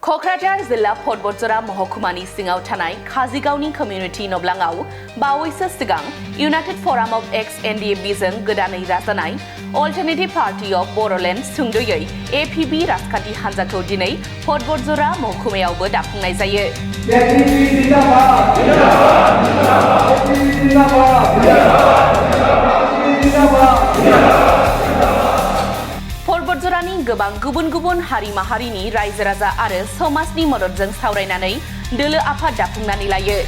क'क्राझार जिल्ला तबझ'र महकुमानि सिङाव थानाय काजिगावनि कमिउनिटि नब्लाङाव बावैसो सिगां इउनाइटेड फराम अफ एक्स एनडिएबिजों गोदानै राजानाय अल्टारनेटिभ पार्टी अफ बर'लेण्ड सुंद'यै एपिबि राजखान्थि हान्जाखौ दिनै तबझ'र महकुमायावबो दाफुंनाय जायो। तबझ'रनि गोबां गुबुन गुबुन हारि माहारिनि रायजो राजा आरो समाजनि मददजों सावरायनानै दोलो आफाद दाफुंनानै लायो।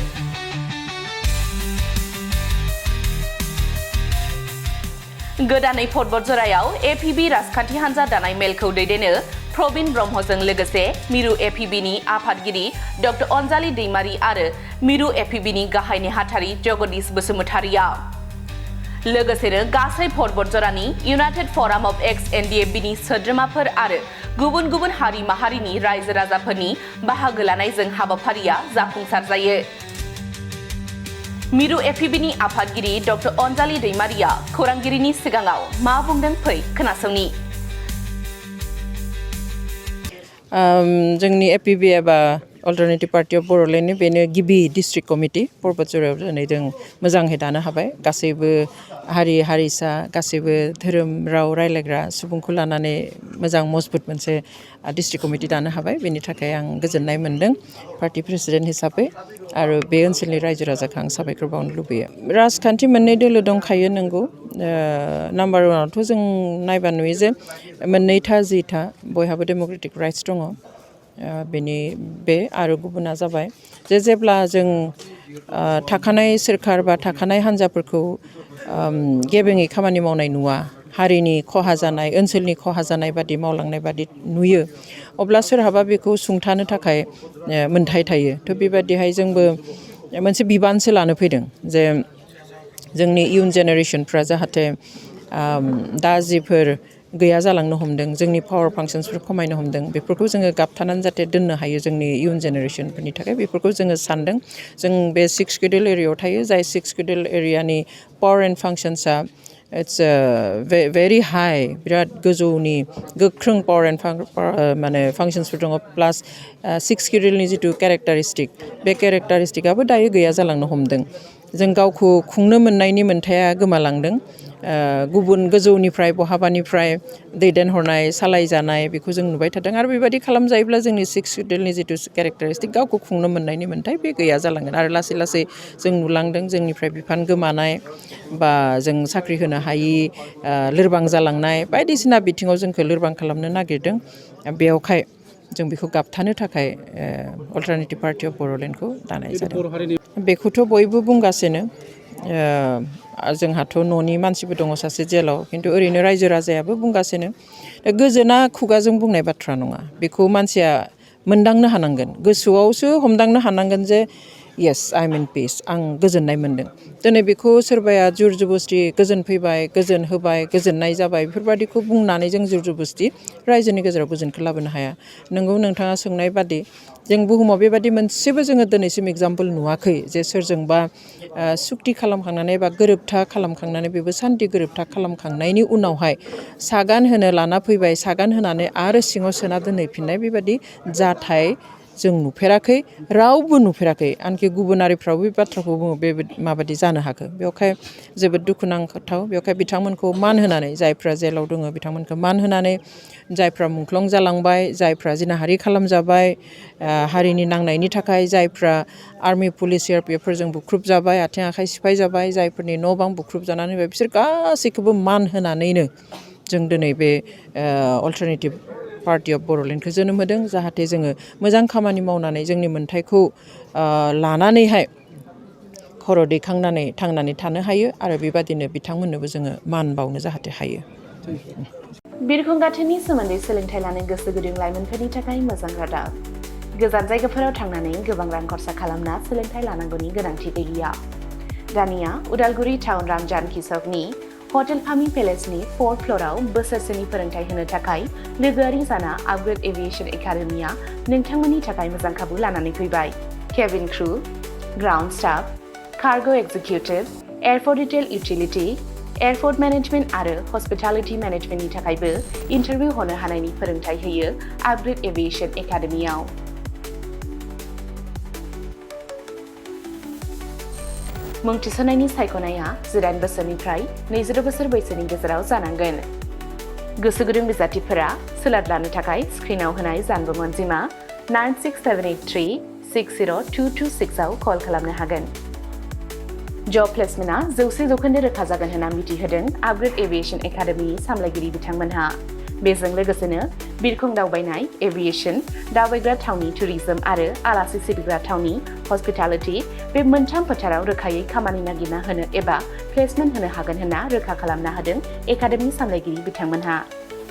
गोदानै तबझ'रायाव एपिबि राजखान्थि हान्जा दानाय मेलखौ दैदेनो प्रबिन ब्रह्मजों लोगोसे मिरु एपिबिनि आफादगिरि डक्टर अनजालि दैमारी आरो मिरु एपिबिनि गाहाय नेहाथारि जगदीश बसुमतारिया। लोगोसेनो गासै तबझ'रनि इउनाइटेड फराम अफ एक्स एनडिएबिनि सोद्रोमाफोर आरो गुबुन गुबुन हारि माहारिनि रायजो राजाफोरनि बाहागो लानायजों हाबाफारिया जाफुंसार जायो। मिरु एपिबिनि आफादगिरि डक्टर अनजालि दैमारिया खौरांगिरिनि सिगाङाव मा बुंदों फै खोनासंनि। जोंनि एपिबि एबा अल्टारनेटिभ पार्टी अफ बर'लेण्डनि बेनो गिबि डिस्ट्रिक्ट कमिटि तबझ'रायाव दिनै जों मोजाङै दानो हाबाय। गासैबो हारि हारिसा गासैबो धोरोम राव रायज्लायग्रा सुबुंखौ लानानै मोजां मजबुत मोनसे डिस्ट्रिक्ट कमिटि दानो हाबाय। बेनि थाखाय आं गोजोननाय मोन्दों पार्टी प्रेसिडेन्ट हिसाबै आरो बे ओनसोलनि रायजो राजाखौ आं साबायखर बावनो लुबैयो। राजखान्थि मोननै दोलो दंखायो नंगौ। नाम्बार वानावथ' जों नायबा नुयो जे मोननैथा जिथा बयहाबो डेम'क्रेटिक राइट्स दङ। बेनि बे आरो गुबुना जाबाय जे जेब्ला जों थाखानाय सोरखार बा थाखानाय हान्जाफोरखौ गेबेङै खामानि मावनाय नुवा, हारिनि खहा जानाय ओनसोलनि खहा जानाय बादि मावलांनाय बादि नुयो, अब्ला सोरहाबा बेखौ सुंथानो थाखाय मोन्थाय थायो। थ' बेबादिहाय जोंबो मोनसे बिबानसो लानो फैदों जे जोंनि इयुन जेनेरेसनफ्रा जाहाथे दा जिफोर गैया जालांनो हमदों, जोंनि पावार फांसन्सफोर खमायनो हमदों, बेफोरखौ जोङो गाबथानानै जाहाथे दोननो हायो जोंनि इयुन जेनेरेसनफोरनि थाखाय, बेफोरखौ जोङो सानदों। जों बे 6 शिड्युल एरियायाव थायो, जाय 6 शिड्युल एरियानि पावार एन्ड फांसन्सआ इट्स भेरि हाई, बिराद गोजौनि गोख्रों पावार एन्ड माने फांसन्सफोर दङ। प्लास 6 शिड्युलनि जिथु केरेक्टारिस्टिक, बे केरेक्टारिस्टिकआबो दायो गैया जालांनो हमदों। जों गावखौ खुंनो मोननायनि मोन्थाया गोमालांदों। गुबुन गोजौनिफ्राय बहाबानिफ्राय दैदेनहरनाय सालायजानाय बेखौ जों नुबाय थादों आरो बेबायदि खालामजायोब्ला जोंनि 6 शिड्युलनि जिथु केरेक्टारिस्टिक गावखौ खुंनो मोननायनि मोन्थाय बे गैया जालांगोन आरो लासै लासै जों नुलांदों जोंनिफ्राय बिफान गोमानाय बा जों साख्रि होनो हायि, लोरबां जालांनाय बायदिसिना बिथिङाव जोंखौ लोरबां खालामनो नागिरदों। बेयावहाय जों बेखौ गाबथानो थाखाय अल्टारनेटिभ पार्टी अफ बर'लेण्डखौ दानाय जादों। बेखौथ' बयबो बुंगासिनो। जोंहाथ' न'नि मानसिबो दङ सासे जेलाव, खिन्थु ओरैनो रायजो राजायाबो बुंगासिनो। गोजोना खुगाजों बुंनाय बाथ्रा नङा, बेखौ मानसिया मोनदांनो हानांगोन, गोसोआवसो हमदांनो हानांगोन जे येस आइ एम इन पिस, आं गोजोननाय मोन्दों। दिनै बेखौ सोरबाया जुर जबस्ति गोजोन फैबाय, गोजोन होबाय, गोजोननाय जाबाय, बेफोरबायदिखौ बुंनानै जों जुर जबस्ति रायजोनि गेजेराव गोजोनखौ लाबोनो हाया। नोंगौ नोंथाङा सोंनाय बादि जों बुहुमाव बेबादि मोनसेबो जोङो दिनैसिम एग्जाम्पोल नुवाखै जे सोरजोंबा सुक्ति खालामखांनानै बा गोरोबथा खालामखांनानै बेबो सान्थि गोरोबथा खालामखांनायनि उनावहाय सागान होनो लाना फैबाय, सागान होनानै आरो सिङाव सोना दोनहैफिननाय बेबादि जाथाय जों नुफेराखै, रावबो नुफेराखै। आनखि गुबुनारिफ्राबो बे बाथ्राखौ बुङो बे माबादि जानो हाखो। बेवहाय जोबोद दुखुनांथाव। बेवहाय बिथांमोनखौ मान होनानै, जायफ्रा जेलाव दङ बिथांमोनखौ मान होनानै, जायफ्रा मुंख्लं जालांबाय, जायफ्रा जिनाहारि खालामजाबाय हारिनि नांनायनि थाखाय, जायफ्रा आर्मि पुलिस सिआरपिएफफोरजों बुख्रुब जाबाय, आथिं आखाइ सिफाय जाबाय, जायफोरनि न' बां बुख्रुब जानानै होबाय, बिसोर गासैखौबो मान होनानैनो जों दिनै बे अल्टारनेटिभ पार्टी अफ बर'लेण्डखौ जोनोम होदों। जाहाथे जोङो मोजां खामानि मावनानै जोंनि मोन्थायखौ लानानैहाय खर' दैखांनानै थांनानै थानो हायो आरो बेबादिनो बिथांमोननोबो जोङो मान बावनो जाहाथे हायो। बिरखं गाथोननि सोमोन्दै सोलोंथाइ लानो गोसो गुदुं लाइमोनफोरनि थाखाय मोजां रादाब। गोजान जायगाफोराव थांनानै गोबां रां खरसा खालामना सोलोंथाइ लानांगौनि गोनांथि गैलिया। दानिया उदालगुरि टाउन रामजानकि सकनि हटेल फामि पेलेसनि 4th फ्ल'राव बोसोरसेनि फोरोंथाइ होनो थाखाय लोगोआरि जाना आपग्रेड एभिएशन एकाडेमिया नोंथांमोननि थाखाय मोजां खाबु लानानै फैबाय। Cabin crew, ground staff, cargo executive, airport retail utility, airport management आरो हस्पिटालिटी मेनेजमेंटनि थाखायबो इन्टारभिउ होनो हानायनि फोरोंथाइ होयो आपग्रेड एभिएशन एकाडेमियाव। मुं थिसननायनि सायख'नाया 18 बोसोरनिफ्राय 20 बोसोर बैसोनि गेजेराव जानांगोन। गोसो गुदुं बिजाथिफोरा सोलाद लानो थाखाय स्क्रिनाव होनाय जानबुं अनजिमा 96783-60226 आव कल खालामनो हागोन। जब प्लेसमेन्टआ 100% रोखा जागोन होनना मिथिहोदों आपग्रेड एभिएशन एकाडेमिनि सामलायगिरि बिथांमोनहा। बेजों लोगोसेनो बिरखं दावबायनाय, एभिएशन, दावबायग्रा थावनि टुरिज्म आरो आलासि सिबिग्रा थावनि हस्पिटालिटी बे मोनथाम फोथाराव रोखायै खामानि नागिरना होनो एबा प्लेसमेन्ट होनो हागोन होनना रोखा खालामना होदों एकाडेमि सामलायगिरि बिथांमोनहा।